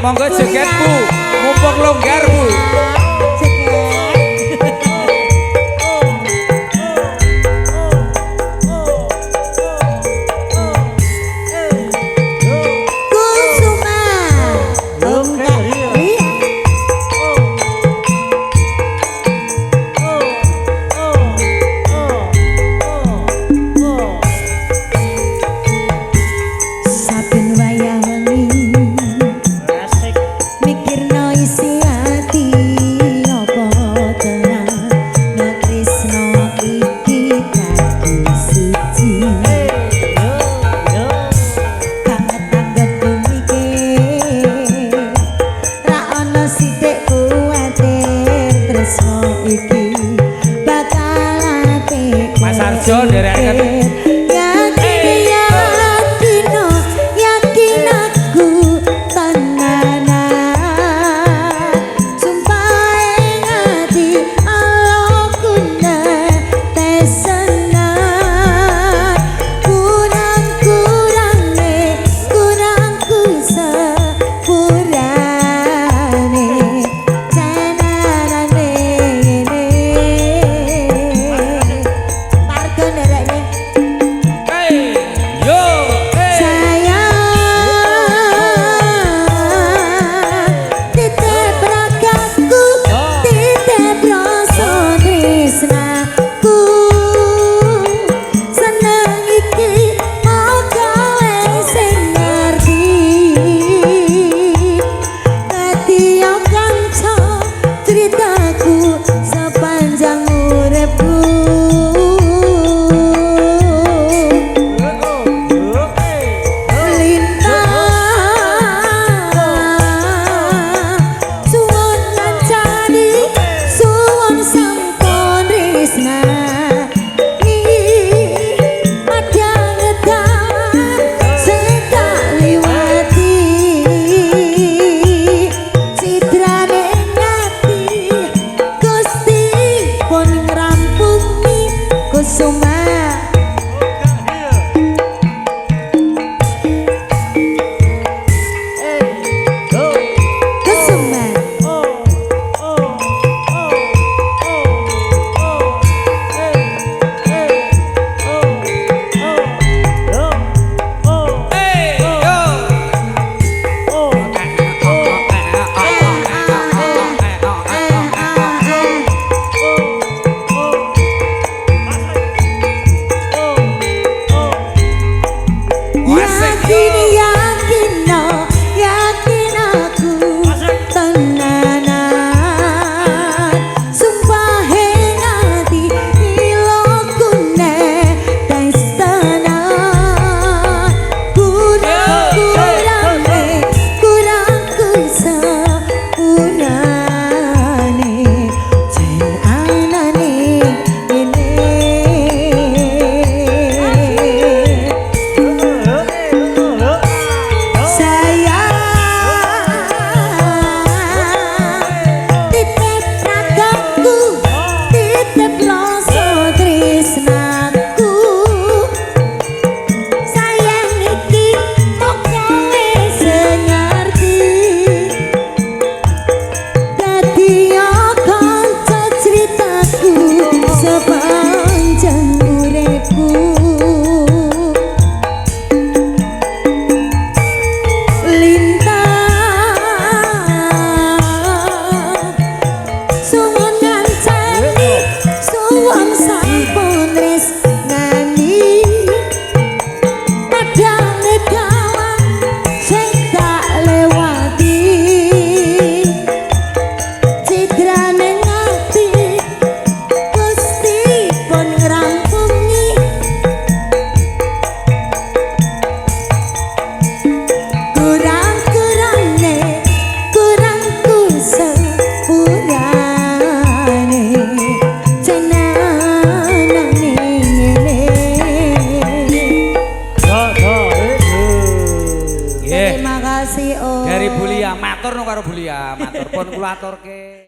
Monggo joget Bu, mumpung longgar Bu. Mas Arjo nderekaken. Yakin aku tenanan, sumpah ing ati aloku netesenan, kurang-kurange kurangku sepurane cenarane ngene. Pargo nderekne. Hey, yo, hey. Sayang titip ragaku, titip rasa tresnaku, seneng iki moko sing ngerti, dadi kanca critaku sepanjang uripku. Lintang suwun kancani, suwun sampun tresnani, padang dalan sing tak liwati, citrane ati Gusti pun ngrampungi Kusuma. Kusuma. Hey, yo. Yakin yakin no, yakin aku tenanan, sumpah ing ati iloku netesenan, kurang-kurange kurangku sepurane jen anane ngene. Sayang titip ragaku, titip rasa tresnaku, sayang iki moko wis ngerti, dadi kanca critaku sepanjang uripku. Lintang suwun ngancani, suwun sampun tresnani, padang dalan sing tak lewati, citrane ati Gusti pun ngrampungi, kurang-kurangane kurangku sepurane cenanane ngene. Nggih. Terima kasih Om. Dari Bulia, matur nu karo Bulia, matur pun kula aturke.